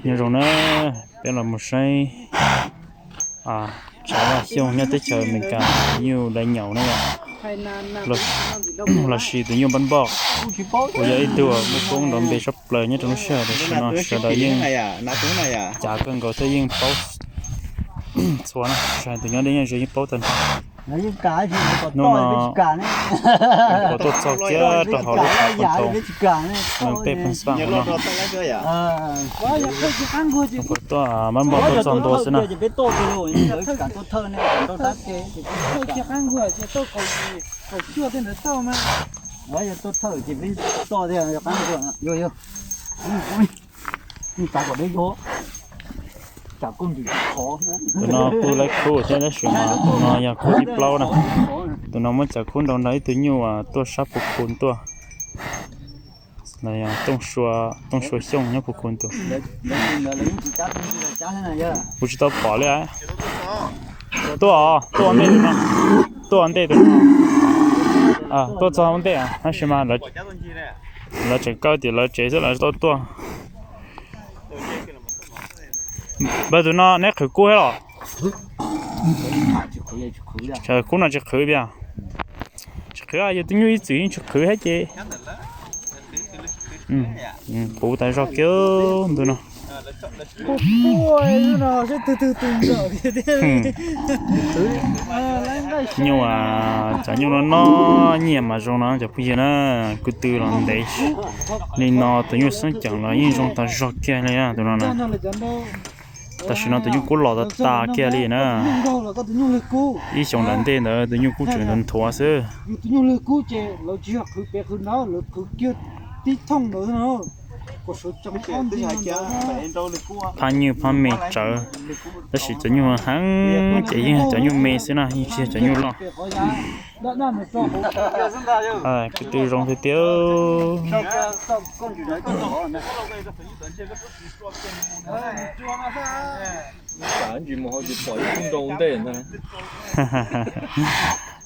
Nyob zoo na, peb los mus saib tsav vaj xyooj nyob teb chaws Amelikas, tus nyuj dai nyaum na yom, lossis tus nyuj npab npoj, uas yog ib tug muaj koob nrov npe tshaj plaws nyob rau lub sij hawm tam sim no sawv daws yeej cav kawg nkaus thiab yeej paub txhua na, tsis hais tus nyob deb nyob ze yeej paub tag nrho. Hnub no kuv tuaj txog kiag rau hauv lub qhov koom thoom, pej pheej xaj hauv no. Kuv tuaj npab npoj tuaj txog ntua xwb na. Tus no kuj laib khub thiab tab sis mas tus no yog khub thib plaub na. Tus no muab cov khub nrau nrog ib tug nyuj tuaj sab Phu Khu tuaj, los yog Tooj Sua Xyooj nyob Phu Khu tuaj. Kuv tsis tau pom li. Tuaj, tuaj ua ntej tus no, tuaj ua ntej tus no, tuaj txog ua ntej tab sis mas lawv tseem kaw tim lawv tsev xwb lawv tsis tau tuaj. Npawg tus no neb qhwv kub thiab los? Kub no tsis qhwv tiag. Tsis qhwv, yus tus nyuj ib txwm yeej tsis qhwv thiab ces. Puv tas zog kiag ntu no. Nyuj, cov nyuj no noj nyiaj mas zoo no cov phooj ywg na, kuv tw los ntev li no tus nyuj xeeb ceem los yeej zoo tas zog kiag li na tus no na. Tam sim no tus nyuj kub los tas tas kiag li na. Ib xyoos nram ntej ntawd tus nyuj kub tseem nthuav nthuav xwb. Phab nyuj phab me tsawv, tab sis cov nyuj heev ces yeej yog cov nyuj me xwb na, yeej tsis yog cov nyuj loj. Kuv tw zoo tiag tiag.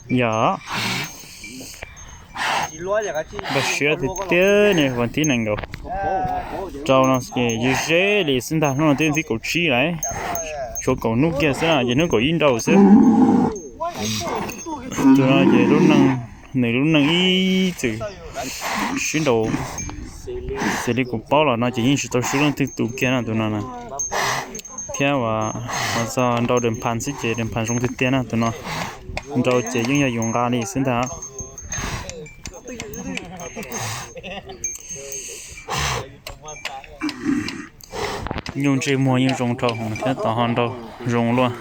Yog, npaj siab tiag tiag ne, vas thib nees nkaum rau no ces ze ze li xwb ntag. Hnub no twb thib kaum tsib lawm, tshuav kaum hnub kiag xwb na ces hnub kaum ib nrau xwb. Tus no ces lub neej, nws lub neej ib txwm sib nraus, xws li kuv paub los no ces yeej tsis tau sib leej twg tus kiag na tus no na. Thiab uas txog nrau Dej Phan xwb ces Dej Phan zoo tiag tiag na tus no. Nrau ces yeej yog yus nqa li xwb ntag. Nyuj ntsej muag yeej zoo dhau hwv thiab tau ho nrau zoo luaj.